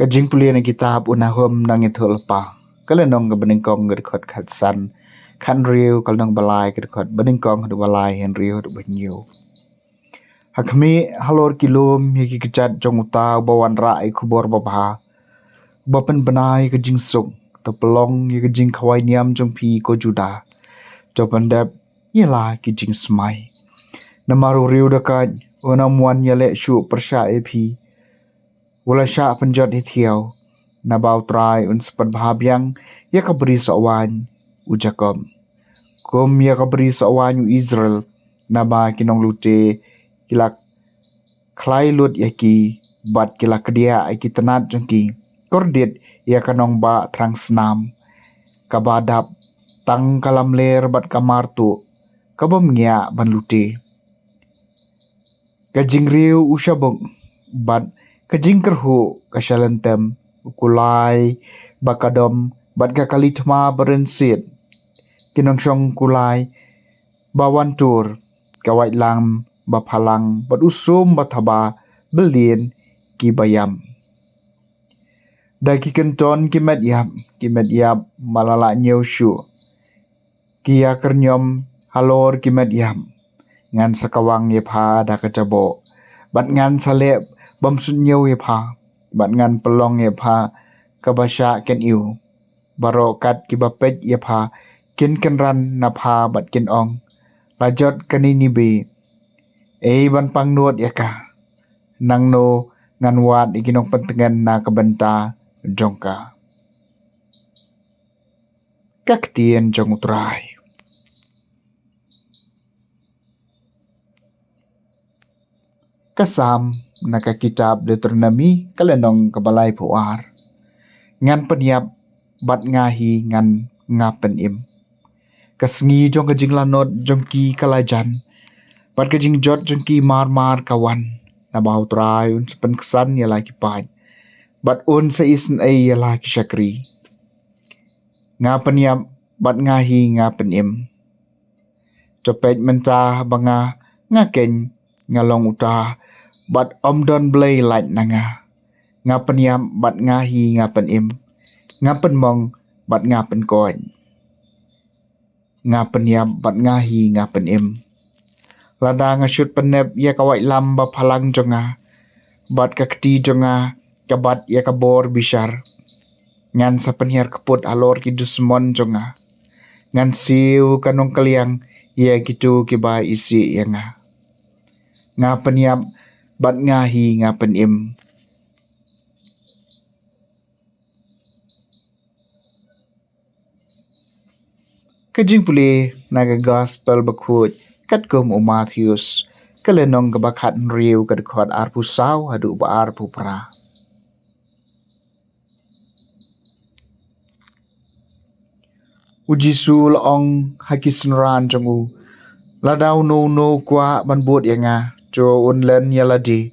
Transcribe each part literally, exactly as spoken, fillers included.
Ka jingpule na kitab u Nahum nang ïathuh lypa. Ka lynnong kaba nyngkong ka dkhot khatsan, khathynriew, ka lynnong ba lai ka dkhot ba nyngkong haduh ba lai, hynriew haduh ba hynñiew. Ha khmih halor ki lum ïa ki kjat jong uta uba wanrah ïa ka khubor babha, uba pynbna ïa ka jingsuk, to pynlong ïa ka jingkhawai niam jong phi ko Judah. To pyndep ïa la ki jingsmai. Namar u riew dakait un ym wan ïaleh shuh pyrshah ïa phi. U la shah pynjot hi thiaw. Naba U Trai un sa pynbha biang ïa ka bri sohwaiñ u Jakob, kum ïa ka bri sohwaiñ u Israel. Naba ki nonglute ki la khlai lut ïa ki, bad ki la kdiah ïa ki tnat jong ki. Kordit ïa ka nongbah thrang snam, kaba dap tang ka lamler bad ka martuh, kabym ngiah ban lute. Ka jingriew u shabuk, bad ka jingkyrhuh ka sha lyntem. U kulai ba ka dom, bad ka kali thma ba rynsied, ki nongshong kulai ba wan tur, ka waitlam ba phalang, bad u sum ba thaba, bylin ki ba ïap. Da ki kynton ki met ïap, ki met ïap ba la lah ñiew shuh, ki ïakyrñiom halor ki met ïap. Ngan sa kawang ïa pha da ka jaboh, bad ngan sa leh bymsut ñiew ïa pha, bad ngan pynlong ïa pha kaba shah kyniw. Baroh kat kiba peit ïa pha kin kynran na pha bad kin ong, la jot kane Nibi. Ei ban pangnud ïa ka. Nangno ngan wad ïa ki nongpyntngen na ka bynta jong ka. Ka ktien jong U Trai. Ka Salm na ka kitab Deuteronomi, ka lynnong kaba laiphew ar. Ngan pynïap, bad nga hi ngan, nga pynim. Ka sngi jong ka jinglanot jong ki ka la jan, bad ka jingjot jong ki mar mar ka wan. Naba U Trai un sa pynksan ïa la ki paid, bad un sa isynei ïa la ki shakri. Nga pynïap, bad nga hi nga pynim. To peit mynta ba nga, nga keiñ, nga long uta, bad ym don blei lait na nga. Nga pynïap, bad nga hi nga pynim. Nga pynmong, bad nga pynkoit. Nga pynïap, bad nga hi nga pynim. Lada nga shut pynnep ïa ka waitlam ba phalang jong nga, bad ka kti jong nga ka bat ïa ka bor bishar, ngan sa pynhiar kput halor ki dusmon jong nga. Ngan siew ka nongkylliang ïa kito kiba isih ïa nga. Nga pynïap, bad nga hi nga pynim. Ka jingpule na ka Gospel bakhuid katkum u Mathaios, ka lynnong kaba khathynriew, ka dkhot arphew saw haduh ba arphew phra. U Jisu u la ong ha ki synran jong u, lada uno uno u kwah ban bud ïa nga, to un len ïa lade,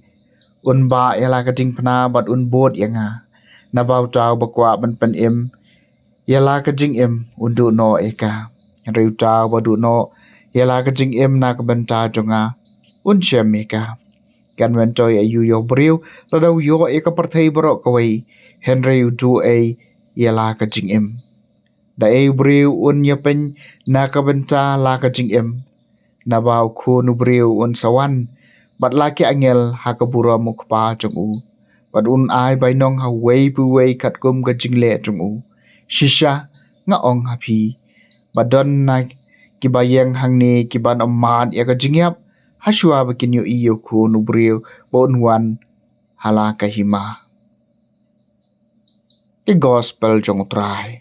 un bah ïa la ka jingpynbna bad un bud ïa nga. Naba uta uba kwah ban pynim ïa la ka jingim un duh noh ïa ka. Hynrei uta uba duh noh ïa la ka jingim na ka bynta jong nga un shem ïa ka. Kan myntoi aïu ïa u briew lada u ïoh ïa ka pyrthei baroh kawei, hynrei u duh ei ïa la ka jingim? Da ei u briew un ïapeiñ na ka bynta la ka jingim? Naba u Khun u briew un sa wan bad la ki angel ha ka burom u Kpa jong u, bad un ai bainong ha uwei pa uwei katkum ka jingleh jong u. Shisha nga ong ha phi, ba don na kiba ïeng hangne kiban ym mad ïa ka jingïap, hashuwa ba kin ïohi ïa u Khun u briew ba un wan ha la ka hima. Ka Gospel jong U Trai.